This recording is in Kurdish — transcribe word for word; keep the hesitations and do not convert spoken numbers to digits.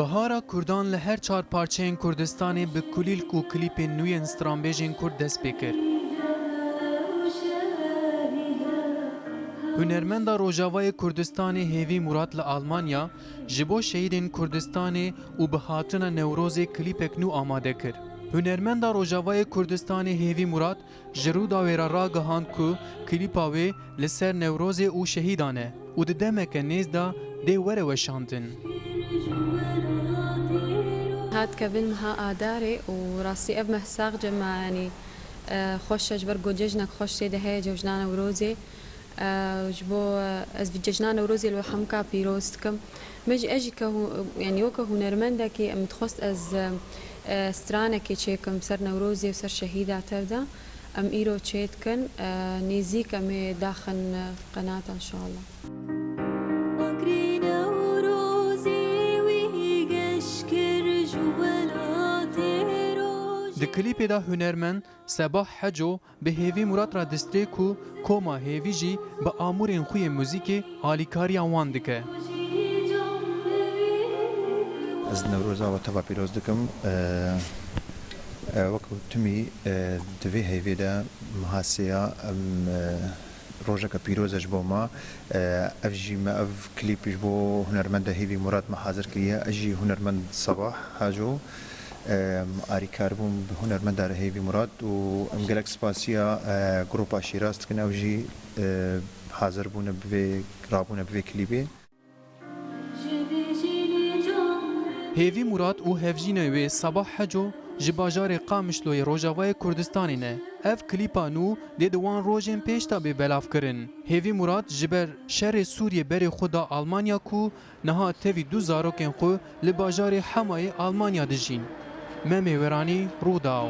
Bihara Kurdan li her çar parçeyên Kurdistanê bi kulîlk û klîpên nû yên stranbêjên Kurd dest pê kir. Hunermenda Rojavayê Kurdistanê Hêvî Murat li Almanya ji bo şehîdên Kurdistanê û bi hatina Newrozê klîpek nû amade kir. Hunermenda Rojavayê Kurdistanê Hêvî Murat ji Rûdawê re ragihand ku klîpa wê li ser Newrozê û şehîdan e û di demeke nêz de dê were weşandin. Hat kevin meha Adarê û rastî ev meh sax cema, yanî, e, xweş e, ji ber ku cejnek xweş tê de heye, cejna Newrozê. E, ji bo, e, ez vî cejna Newrozê li we hemûka pîroz dikim. Min jî, ez jî ke hû-, yanî weke hunermendekî, min dixwest ez, e, stranekê çêkim ser Newrozê û ser şehîda tev de. Em îro çê dikin, e, nêzîk em ê daxin, e, qenata, înşallah. Di klîpê de hunermend Sebah Heco bi Hêvî Murat re distrê ku koma Hêvî jî bi amûrên xwe yê muzîkê alîkariya wan dike. Ez Newroza we teva pîroz dikim. E, e, wek timî, e, di vê heyvê de meha sêya em, e, rojeke pîroz e ji bo me. E, ev jî me, ev klîp ji bo hunermenda Hêvî Murat me hazir kiriye. Ez jî hunermend Sabah Haco, e, alîkar bûm bi hunermenda Hêvî Murat û em gelek spasiya, e, grupa Şîraz dikin. Ew jî, e, hazir bûne bi vê, rabûne bi vê klîbê. Hêvî Murat û hevjînê wê Sabah Heco ji bajarê Qamişloyê Rojavayê Kurdistanê ne. Ev klîpa nû dê di wan rojên pêş de bê belavkirin. Hêvî Murat ji ber şerê Sûriyê berê xwe da Almanya ku niha tevî du zarokên xwe li bajarê Hemayê Almanya dijîn. Memê Weranî, Rûdaw.